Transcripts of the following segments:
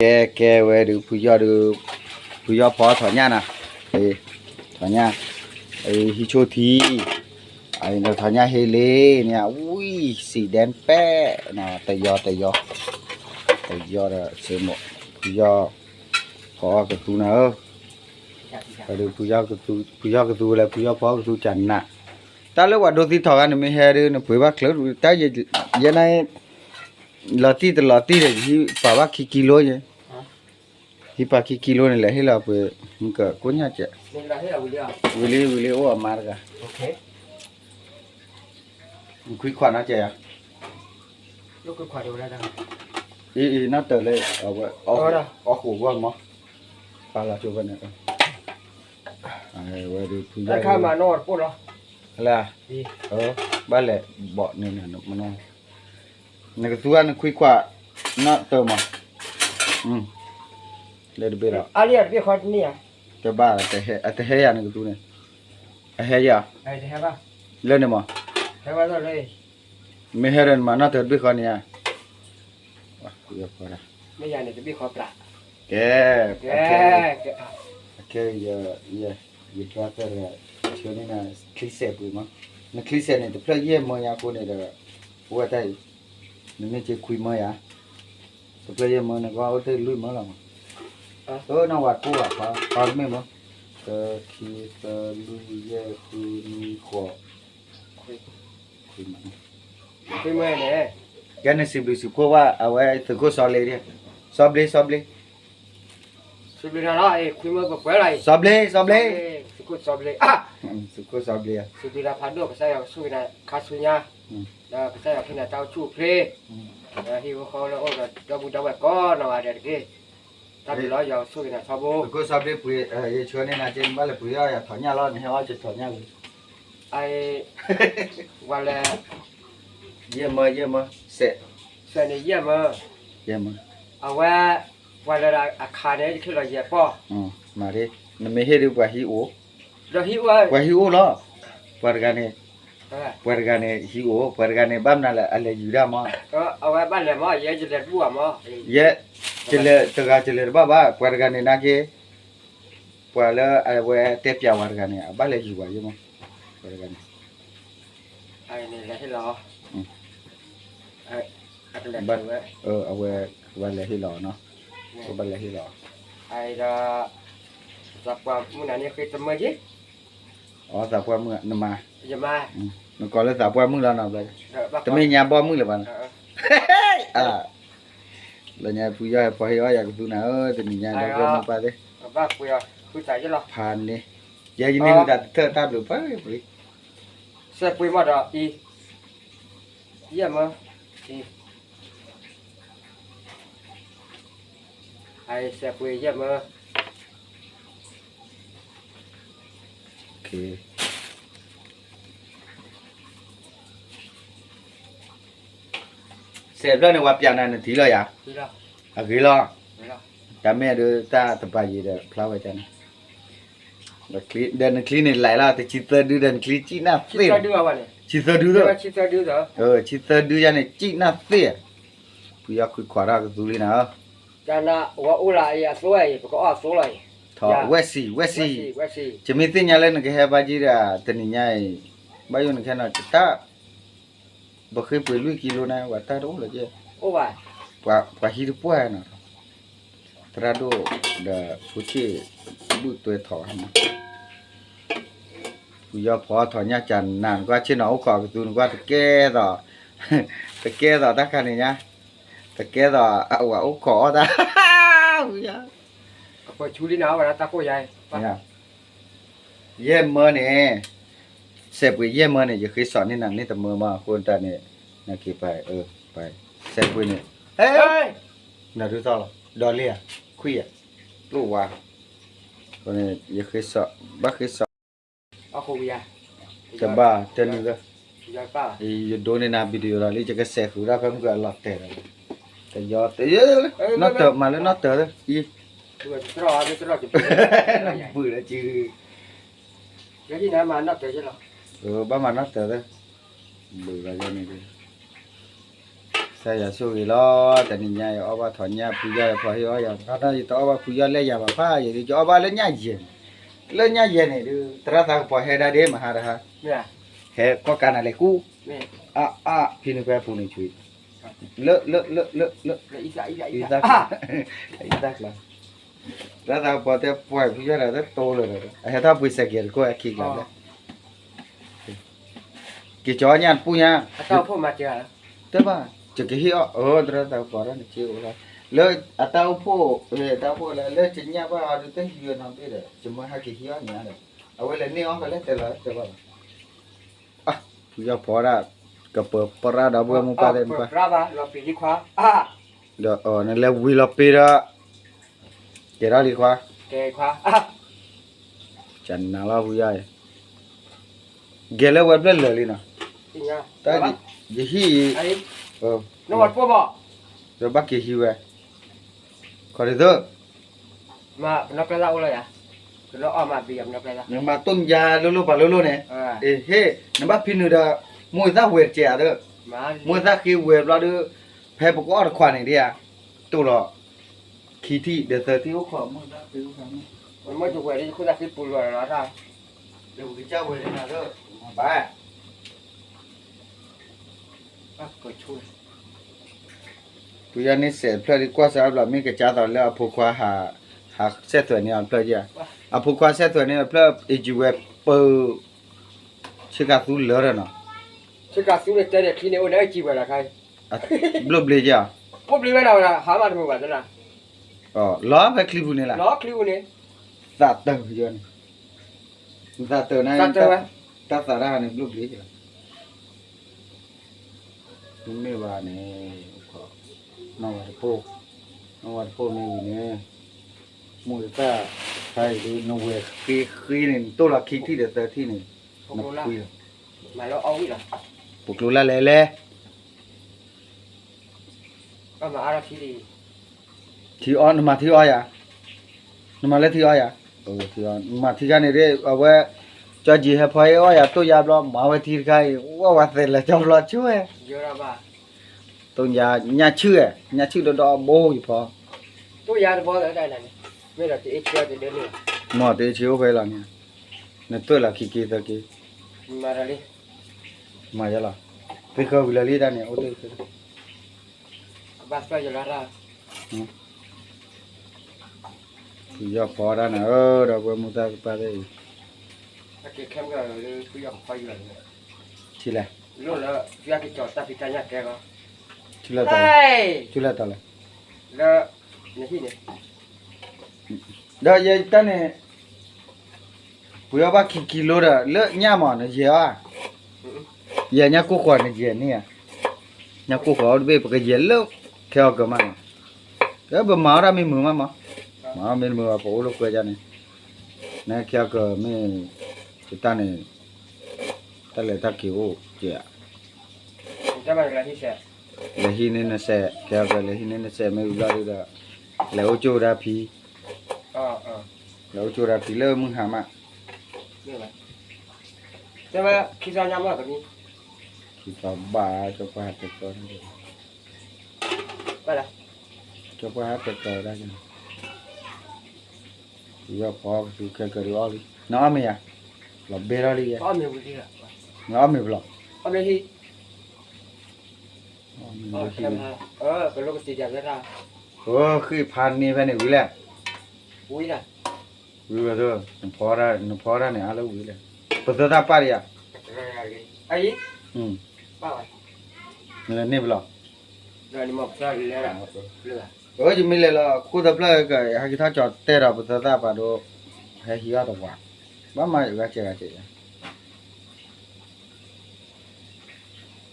ကဲ ကဲဝဲဒုး ဖုယီၢ်ဒုး ဖုယီၢ်ဖီထီၣ်ညၣ်နၤ, ထီၣ်ညၣ်, ဟံးဆိထံ, ထီၣ်ညၣ်ဟ့လ့န့ၣ် ဝံၤ စံးဒဲပဲၣ်, တယီတယီ, တယီဒီး စ့မိၣ်, ဖုယီၢ်ဖီအီၣ်ကသူနၤဧၢ, ဖုယီၢ်ကသူဝဲလၢ ဖုယီၢ်ဖီအီၣ်ကသူကနး, တၢ်လၢပှၤဒိသံထီၣ်ဂၤန့ၣ်မ့ၢ်ဟဲဒုး နပှ့ၤဘၣ်ချၢ, တၢ်ယဲန့ၣ် လီၤတံၢ်တလီၤတံၢ်ဒီး ယဟံးပာ်ဘၣ်ခံကံလိယဲ, ဟံးပာ်ခံကံလိန့ၣ် လဲၤဟ့ၣ်လီၤပှ့ၤ မုၢ်ကကိညၣ်ကဲး, ဝံၤလံ ဝံၤလံ အိၣ်အမါတဂၤ, နခွံခွါနီၤကဲးယၤ, အံၤ အံၤ နီၢ်တၢၤလၢ အဝဲ အီၣ်ဃိးဂီၢ်မး, ပာ်လီၤကၠိဖဲန့ၣ်, ဝဲဒုးဖုယီၢ်, လၢ ဘၣ်လဲၤဘီၣ်န့ၣ် နကသူဂၤနခွံခွါ နီၢ်တၢၤမး, လၢတဘ့ၣ်လီၤ, တဘၣ် အတဟဲယၤနကသူန့ၣ်, အဟဲယၤ, လၢန့ၣ်မး, မ့ၢ်ဟဲဒီးနမၤနီၢ်တၢၤတဘ့ၣ်ဃီန့ၣ်ဧါ, ကဲ, အခဲ ယဘျါသၢတဂၤ ဆှၢန့ၢ်နၤချံစဲးပှ့ၤမး, နချံစဲးန့ၣ် တဖျၢၣ်ယဲၢ်မၢယါအဃိန့ၣ်ဒီး အိၣ်ဝဲတၢ်အံၤ, နမ့ၢ်က့ၤခွံမၢယါ, တဖျၢၣ်ယဲၢ်မၢန့ၣ်ကအိၣ်တ့ၢ်လွံၢ်မၢလီၤမး, အၢ နဝၤတကိၢ်ဘၣ် ပှၤမ့ၢ်မၢ, တၢ ခံ သၢ လွံၢ် ယဲၢ် ဃု နွံ ဃိး ခွံမၢန့ၣ်, ကဲန့ၣ်စံးဘျုးစံးဖှိၣ်ဘၣ် အဝဲသုးခိၣ်စီၤဘျ့, စီၤဘျ့ စီၤဘျ့, စီၤဘျ့ စီၤဘျ့, သုးခိၣ်စီၤဘျ့, သုးခိၣ်စီၤဘျ့, စံးဘျုးနၤဖးဒိၣ် ကစၢ်ယွၤကဆိၣ်ဂ့ၤနၤခါဆူညါ, ဒီးကစၢ်ယွၤဟ့ၣ်နၤတၢ်အိၣ်ဆူၣ်အိၣ်ချ့, ဒီးဟံၣ်ဖိဃီဖိလၢအိၣ်ဒီးဒီပုၢ်ဒီဝဲၢ်ကိးနီၢ်ဂၤဒဲးတက့ၢ်, တၢ်ဘျုးလီၤ ယွၤကဆိၣ်ဂ့ၤနၤထီဘိ, သုးခိၣ်စီၤဘျ့ပှ့ၤ, ယဆှၢန့ၢ်နၤက့ နဘၣ်လဲၤပှ့ၤအီၣ်ယၤထီၣ်ညၣ်လီၤ နဟဲအီၣ်ကထီၣ်ညၣ်လီၤ, အဝဲလဲၤ ယဲၢ်မၢ ယဲၢ်မၢ, စဲး, စဲးန့ၣ်ယဲၢ်မၢ, ယဲၢ်မၢ, အဝဲ ပှၤလဲၤဒီးအခါန့ၣ် ယခဲလီၤယဲၢ်ပီၢ်, မၤဒ်, နမ့ၢ်ဟ့ၣ်ဒုးပှၤဟံးအိၣ်, ဒီးဟံးအိၣ်, ပှၤဟံးအိၣ်လီၤ, ပှၤတဂၤန့ၣ်, ပှၤတဂၤန့ၣ်ဟံးအိၣ် ပှၤတဂၤန့ၣ် ဘၣ်မနုၤလဲၣ် အလဲၤယူၤဒၣ်မး, အဝဲဘၣ်လဲၤမး ယဲယလဲၤတဘူၣ်ဘၣ်မး, ယဲ, တဂၤကလဲၤတဘၣ်ဘၣ် ပှၤတဂၤန့ၣ်နာ်က့ ပှၤလၢအဝဲတဲပျးဝဲတဂၤန့ၣ် အဘၣ်လဲၤယူၤဝဲယဲမး, ပှၤတဂၤန့ၣ် အဝဲ ဘၣ်လဲၤဟ့ၣ်လီၤနီၤ, ဘၣ်လဲၤဟ့ၣ်လီၤ, သးပှၢ်မုၣ်နၤန့ၣ်ဃ့တမၢ, အသးပှၢ်မုၣ်နမါ, နကိးလၢသးပှၢ်မုၣ်လီၤနီၤ, တမ့ၢ်ညါဘီမုၣ်လၢၤဘၣ်နီၤ, လၢညါဖုယီၢ်ဟဲဖီဟ့ၣ်အီၣ်ယၤကသူနၤဧၢ တနံၤညါဒီပုၢ်ဝဲၢ်မိၢ်ပၢ်သ့ၣ်, ဖးန့ၣ်, ယဲယမ့ၢ်ဝံသးတထၢၣ်တၢ်ဘျုးပှၤပှ့ၤ, စဲးပှ့ၤမးဒီးအံၤ, ယဲၢ်မၢ, အံၤ, အံၤစဲးပှ့ၤယဲၢ်မၢ စဲးဖျၢၣ်န့ၣ် ပှၤပျးနၤနထံၣ်လီၤယၤ, အဂ့ၤလီၤ, တၢ်မ့ၢ်ဒုးတၢ်တပာ်ယံၤဒီးဖျါဝဲကန့ၣ်, ဒီးနချံန့ၣ်လဲၤလီၤ တဆံသၢဒုဒီးနချံစံၣ်နၢ်သ့ၣ်, ဆံသၢဒု, ဆံသၢဒုယၤန့ၣ် စံၣ်နၢ်သ့ၣ်, ဖုယီၢ်ခွံခွါထီၣ်ကသူလံနၤဧၢ, ဝဲအိၣ်လၢအံၤအသိအံၤ ပကအီၣ်အသိလီၤအံၤ, ဝဲစံး ဝဲစံး, ယမ့ၢ်သ့ၣ်ညါလၢနကဟဲဘါယံၤဒီး တနံၤညါအံၤ, ဘၣ်ယိၣ်နကဟဲနီၤ တၢ် ပဃ့ပှ့ၤလွံၢ်ကံလိန့ၣ် ပှၤတၢ်တအိၣ်လၢၤကဲ, ပှၤဟံးတပှၢ်နီၤ, သရၣ်ဒိၣ်ဒီးဖိဆ့ၣ် ဒူၣ်တွဲထီၣ်, ဖုယီၢ်ဖီထီၣ်ညၣ်ကနၤ နကွၢ်ဆ့ၣ်နီၤအိၣ်ခိးကသူ နကွၢ်တကဲသိး, တကဲသိးတၢ်ခါန့ၣ်ညါ, တကဲသိးအဝဲအိၣ်ခိးအီၣ်တၢ်, ဖုယီၢ် အပှဲၤဆူလံနၤ ဝဲဒၣ်တၢ်ကိၢ်ယါအံၤ, ယဲၢ်မၢန့ၣ်, စဲးပှ့ၤယဲၢ်မၢန့ၣ် ယဃ့စိာ်န့ၢ်နၤန့ၢ်တမၢမး အဃိတၢ်န့ၣ်, နက့ၤပ, ပ, စဲးပှ့ၤန့ၣ်, နဒုးသီၣ်လီၤ, ဒီးလ့ဧါ, ခွံဧါ, လိၣ်ဝါ, အဃိန့ၣ် ယဃ့စိာ်, ဘၣ်ဃ့စိာ် တဘၣ်တဲနုၤလၢ, ယဒိးန့ၢ်နၤ video လီၤလံ ယကစဲးဃုာ်ဒၣ်ဖဲမုၢ်ကလီၤတဲာ်ဒီး, တယီ, နီၢ်တၢၤမၤလၢနီၢ်တၢၤ, အံၤ, ဘုးလၢကံ, ဘၣ်မၤနီၢ်တၢၤ, ဘုးလီၤန့ၣ်, တၢ်ယၤဆိၣ်ဂ့ၤလီၤ, တနံၤညါယအီၣ်ဘၣ်ထီၣ်ညၣ် ဖုယီၢ်ယဖီဟ့ၣ်အီၣ်ယၤ, တၢ်ယတအီၣ်ဘၣ်ဖုယီၢ်လၢယၤဘၣ်ဖးယံၤ, ယအီၣ်ဘၣ်လၢညၣ်ယဲၢ်န့ၣ်, လၢညၣ်ယဲၢ်န့ၣ်ဒုး သရၣ်သးကပီၤဟဲဒၣ်ဒ့မဟါတဟါ, ဟဲကီၣ်ကးနၤလဲၤကူ, အါအါ ဖံနုာ်ဖဲပူၤန့ၣ်ဆူ, လၢ လၢ လၢ လၢ လၢ အံသၣ်ကျါ, သရၣ်သးကပီၤတဲပှၤဖုယီၢ်ဒီးတတိၤလၢၤဒီး အဟဲထီၣ်ပှ့ၤစဲးကဲၤတခိၣ်အခံကျါလဲၣ် က့ၤကၠီညၣ်တပူၤညါ, တဘၣ်, ယကဟ့ၣ်အီၣ်, အၢ သရၣ်သးကပီၤဒၣ်န့ၣ်က့ၤအိၣ်လီၤ, လၢအတၢ်အိၣ်ဖှိၣ်, တၢ်အိၣ်ဖှိၣ်လၢ လၢကညၣ်ဘၣ်အီၤဒုးတဟံးဝဲနီတဘ့ၣ်ဒီး ယမၢဟဲက့ၤဟ့ၣ်အီၣ်ညါဒီး, အဝဲလဲၤန့ၢ်အီၣ်ဖဲလဲၣ်တဲလီၤတဲဘၣ်လီၤ, ဖုယီၢ်ဖီဒၣ်, ကပၢၤပြၣ်ဒီပုၢ်ဝဲၢ်မိၢ်ပၢ်သ့ၣ်တဖၣ်, ဒီးနလဲၤဝံၤလီၤပ့ၤဒီး ကဲထီၣ်လံခွါ, ကနၤလီၤဖုယီၢ်အံၤ, ကဲလၢဝဲဖျၢၣ်လၢာ်လံနီၤ, ယဟံၣ်အံၤ, ဒီးဘၣ်က့ၤဟံးဝဲ, ခီဒ်သိး, နမၤတိၢ်ညါလိၤလိၤပှၤလိၤလိၤန့ၣ်, အ့ဟ့ၣ်, နဘၣ်ဖံနုာ်ဒီး, မိၢ်သၣ်ဝဲၤတကဲးဧါသၢ, မိၢ်သၣ်ဃ့ဝဲၤဘျီဒုး, ဖဲပကအီၣ်တခွးန့ၣ်ဒ်ဧါ, တိၢ်လီၤ ခံထံၣ်ဒီးသၢထံၣ်အိၣ်ခိးမုၢ်သၣ်ဃ့အိၣ်ခိးမုၢ်, မ့ၢ်တဝဲၤဒ်ယခိၣ်သၣ်ဃ့ပူၤလီၤလီၤတၢ်, ဒီးပကစၢ်ဝဲၤန့ၣ်ဒီး, မၤဘၣ်, ဖုယီၢ်န့ၣ်စဲးတဖျၢၣ်ဒ်ကွၢ်စၢ်ဘျီ မ့ၢ်ကစၢ်သိးလၢအဖိခွါဟး, ဟးဆဲးသွဲးန့ၢ်အဖျၢၣ်ဧါ, အဖိခွါဆဲးသွဲးန့ၢ်အဖျၢၣ် အ့ၣ်ကၠံဝဲပၢ ဆ့ကၤသူလၢာ်ဒီးနီၤ, ဆ့ကၤသူန့ၣ်တဲန့ၣ်ချံန့ၣ်အိၣ်န့ၣ်အ့ၣ်ကၠံဝဲလီၤခါအံၤ, ဘျိၣ်ဘျ့ဧါ, ဘျိၣ်ဘျ့ဝဲဒၣ်ဝဲဒၣ် ဟးမးတမုာ်ဘၣ်သနာ်, လီၤဖဲချံပူၤန့ၣ်လီၤ, လီၤချံပူၤန့ၣ်, သးတၢၢ်ယီန့ၣ်, သးတၢၢ်န့ၣ်, တၢ်သးတၢ်ဟးန့ၣ်ဘျိၣ်ဘျ့လီၤ, မ့ၢ်ဘၣ်န့ၣ်, နီၢ်ဝဲတဖိ, နီၢ်ဝဲတဖိမ့ၢ်ဝံၤန့ၣ်, မိၢ်တသၣ်, ဖဲအံၤဒ်နဝဲၤဃ့ဃ့န့ၣ် နတိၢ်လီၤခံထံၣ်ဒီးသၢထံၣ်န့ၣ်, နပှ့ၤလီၤ, ပကျိၤလၢလဲၣ်လဲၣ် ထံအီၣ် နမၤထံအီၣ်ယၤ, နမၤလၢထံအီၣ်ယၤ, နမၤထံခါန့ၣ်ဒ်အဝဲ, ကၠီကၠံဟဲဖီအ့ၣ်အီၣ်ယၤတိၢ်ယါဘျီ မၤဝဲထံတခါအံၤ ဝဲဝဲသဲးလၢကၠီဘျီဆိဝဲ, တိၢ်ယါညၣ်ဆူၣ်, ညၣ်ဆူၣ်ဒီဒီဘိယဖီ, မ့ၢ်တအ့ၣ်ဆ့အိၣ်ဖဲလီၤန့ၣ်, နသွဲၣ်လီၤခံက့သၢက့, မၤယလီၤ, သ့ဃၢဝံၤလၢလံတၢ်န့ၣ် အိၣ်တ့ၢ် ဖုယီၢ်ဖီဒၣ်နၤဧၢ, ဒီပုၢ်ဝဲၢ်မိၢ်သၣ်ကပၢ်သ့ၣ်အံၤ, ထံလဲၣ်, ထံလဲၣ်တီလဲၣ်, ဒီးယတၢ်န့ၣ်, ပှ့ၤအီၣ်ဘၣ်ခံကံလိဒီး လၢညၣ်မး နယဲၢ်အီၤ, ယဲၢ်ညၣ်ကိၢ်ဃီနယဲၢ်န့ၣ်ဧါ, ညၣ်ကိၢ်ဃီတဘ့ၣ် ပကယဲၢ်လၢ ခဲအီၤကမးနီၤ, ပမၤအီၣ်တၢ်မ့ၢ်မုာ်မးမး, မၤအီၣ်မ့ၢ်တမုာ်ဘၣ် ပအိၣ်လၢကွဲဒ်န့ၣ်, နခဲအီၤကမ့ၢ်, ယတၢ်န့ၣ်, တၢ်လဲၤတၢ်က့ၤအိၣ်ကဲဧါ လဲၤဟံးန့ၢ်နစဲး ကဲ လဲၤဟံးန့ၢ်နစဲးမ့ၢ်ဝံၤဘျီဒုဒီး, လဲၤအိၣ်ကၠိဝဲဒၣ်ဖံ, လဲၤအိၣ်ကၠိဝဲဒၣ်ဖံလၢမုၢ်ဟါမး, ခံသီဘၣ် ကၠီပှၢ်ဟးတဲကီ, ကၠီပှၢ်ဟးတဲကီဝဲဒၣ်, ယီၢ်ဖီကသူခဲကဒုးအီၣ်လံ, နအီၣ်မ့ၢ်ဧါ, လီၤဘဲထီၣ်လံ, နအီၣ်မ့ၢ်ပလီၢ်, အဃ့ၢ်ဖးန့ၢ်ဖဲန့ၣ်ဝံၤလဲၣ်, ဝံၤဝဲ, နဖီတၢ်န့ၣ် အါလၢဝံၤလဲၣ်, ပသၢသၣ်ပၢ်တယၤ, နလဲၤန့ၢ်ပလီၢ် အၢ ယမ့ၢ်လဲၤလီၤ ခိၣ်သၢဖျၢၣ် ဟဲက့ၤထီၣ်ကၠီၤတဲာ်ဒီး ပသၢသၣ်ပာ်ဒိ ဟဲဟံးအီၣ်တဝး, ဘၣ်မၤဂၤကဲဂၤကဲ,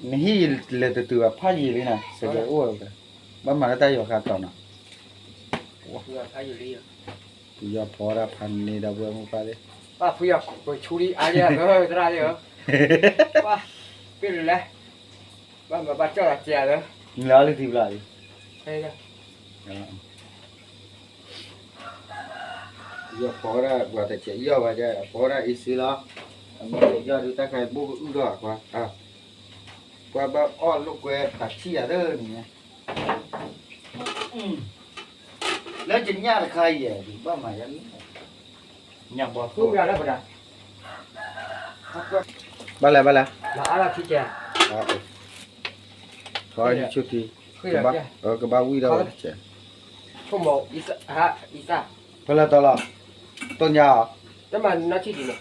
နဟံၣ်လဲၤတတုၤဘၣ် ဖးယံာ်လံနီၤ စကဲအိၣ်, ဘၣ်မၤလၢတၢ်ယီၤဃါတီၤနီၤ, ဖုယီၤဖီဒၣ်ဖးန့ၢ်ဒီပုၢ်ဝဲၢ်မိၢ်ပၢ်သ့ၣ်, ပှၤဖုယီၤကွံာ်ဆူလံအါလံဧၢသရၣ်လံဧၢ, ပှၤ, ပ့ၢ်လၢလဲၣ်, ဘၣ်မၤဘၣ်ကၠီၣ်လီၤကဲဧါလၢ, နလၢအီၣ်လၢထံဘျီလံ ယဖီဒၣ်ပှၤတစဲးယီၢ်ဝဲဒၣ် အဖီဒၣ်အ့ၣ်စ့လီၤ, အမ့ၢ်ယီၢ်ဒုးတၢ်ခါဘိၣ်ကအုၣ်ထီၣ်အကွၢ်, ကွၢ်ဘၣ်အီၣ်လိာ်ကွဲတၢ်ထံၣ်ယၤသၢန့ၣ်, လၢကညၣ်တခါအံၤ ဘၣ်မၤယၤလံ, ညၣ်ဘီဃုရၣ်လၢပဒၣ်, ဘၣ်လဲၣ်ဘၣ်လဲၣ်, လၢအါထံၣ်ကဲ, ကဘၣ်ဝံၣ်ဒီး, ဖဲလဲၣ်တီလီၤ, တိၢ်ညါအီၤ, တမၤနၢ်ထံၣ်ဒံးန့ၣ်